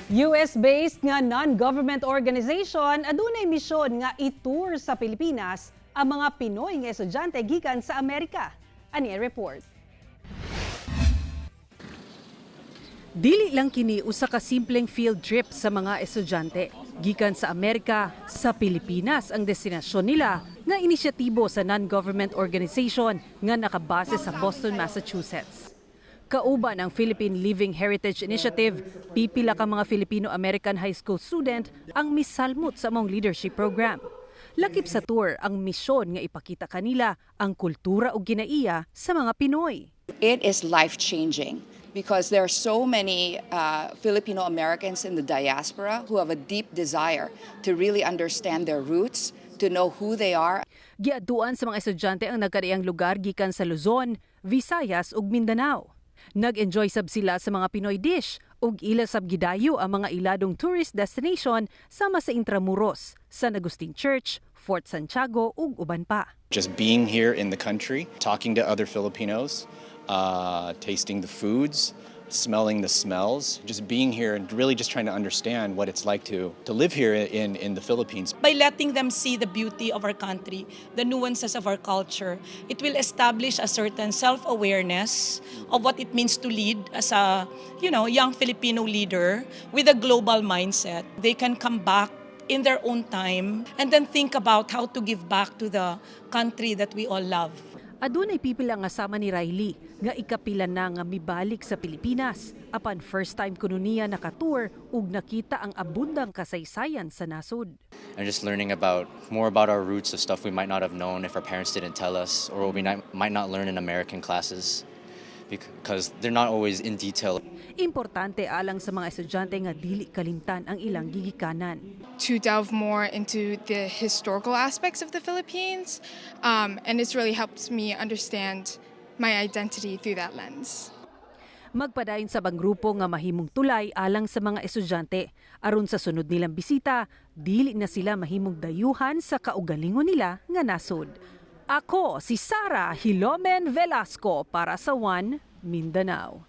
US-based nga non-government organization adunay misyon nga i-tour sa Pilipinas ang mga Pinoy nga estudyante gikan sa Amerika. Ani ang report. Dili lang kini usa ka simpleng field trip sa mga estudyante. Gikan sa Amerika, sa Pilipinas ang destinasyon nila nga inisyatibo sa non-government organization nga nakabase sa Boston, Massachusetts. Kauban ang Philippine Living Heritage Initiative, pipila ka mga Filipino-American high school student ang misalmot sa among leadership program. Lakip sa tour ang misyon nga ipakita kanila ang kultura ug ginaiya sa mga Pinoy. It is life changing because there are so many Filipino Americans in the diaspora who have a deep desire to really understand their roots, to know who they are. Giadtuan sa mga estudyante ang nagkadaiyang lugar gikan sa Luzon, Visayas ug Mindanao. Nag-enjoy sab sila sa mga Pinoy dish ug ila sab gidayo ang mga iladong tourist destination sama sa Intramuros, San Agustin Church, Fort Santiago ug uban pa. Just being here in the country, talking to other Filipinos, tasting the foods, smelling the smells, just being here and really just trying to understand what it's like to live here in the Philippines. By letting them see the beauty of our country, the nuances of our culture, it will establish a certain self-awareness of what it means to lead as a young Filipino leader with a global mindset. They can come back in their own time and then think about how to give back to the country that we all love. Adunay pipila nga sama ni Riley nga ikapila na nga mibalik sa Pilipinas apan first time kuno niya nakatour ug nakita ang abundang kasaysayan sa nasod. And just learning about more about our roots, of stuff we might not have known if our parents didn't tell us, or what we might not learn in American classes, because they're not always in detail. Importante alang sa mga estudyante nga dili kalimtan ang ilang gigikanan. To delve more into the historical aspects of the Philippines, and it's really helped me understand my identity through that lens. Magpadayon sab ang grupo nga mahimong tulay alang sa mga estudyante. Aron sa sunod nilang bisita, dili na sila mahimong dayuhan sa kaugalingon nila nga nasod. Ako si Sara Hilomen Velasco para sa One Mindanao.